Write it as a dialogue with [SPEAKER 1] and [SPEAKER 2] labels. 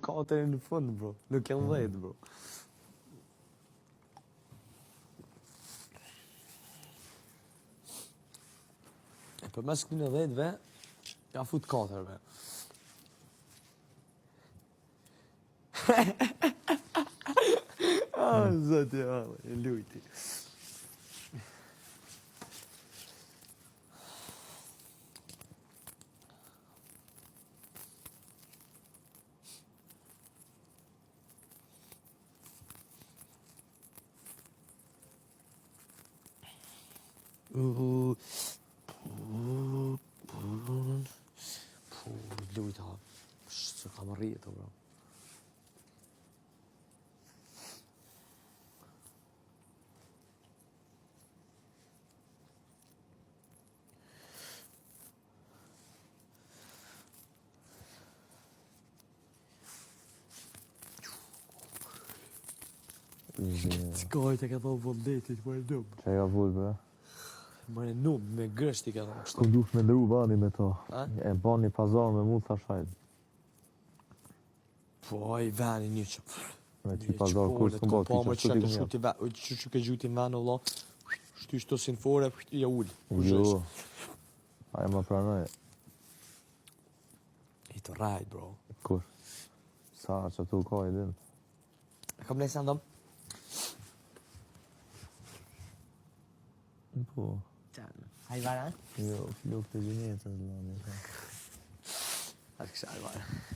[SPEAKER 1] katër në fund, bro. Nuk janë 10, bro. E përmes këtyne 10-ve, ja fut katërve. Ah, zoti, ah, e lujti. Uh, lujt ha. Së kam rritë, bro. Qka i të ka thonë vëlletit, më e num.
[SPEAKER 2] Që ka fut, bre?
[SPEAKER 1] Më e num, me gësht i ka thonë kështu.
[SPEAKER 2] Ku dush me ndru bani me to.
[SPEAKER 1] A?
[SPEAKER 2] E bani pazar me mu thashajt.
[SPEAKER 1] Po, ai veni një që...
[SPEAKER 2] Me ti pazar kur s'kum bo,
[SPEAKER 1] Po,
[SPEAKER 2] ti
[SPEAKER 1] më
[SPEAKER 2] që
[SPEAKER 1] që
[SPEAKER 2] shtu
[SPEAKER 1] të
[SPEAKER 2] ti
[SPEAKER 1] shuti ve, që që ke gjuti në vend, vëlla. Shty shto si në fore, ja ul. Kush
[SPEAKER 2] Jo.
[SPEAKER 1] është?
[SPEAKER 2] Ai më pranoi.
[SPEAKER 1] I të rajt, bro.
[SPEAKER 2] Kush? Sa që tu ka i din.
[SPEAKER 1] E kam nesër ndëm?
[SPEAKER 2] Po.
[SPEAKER 1] Hajvara?
[SPEAKER 2] Jo, flok të gjinetës, lani.
[SPEAKER 1] Atë kështë hajvara.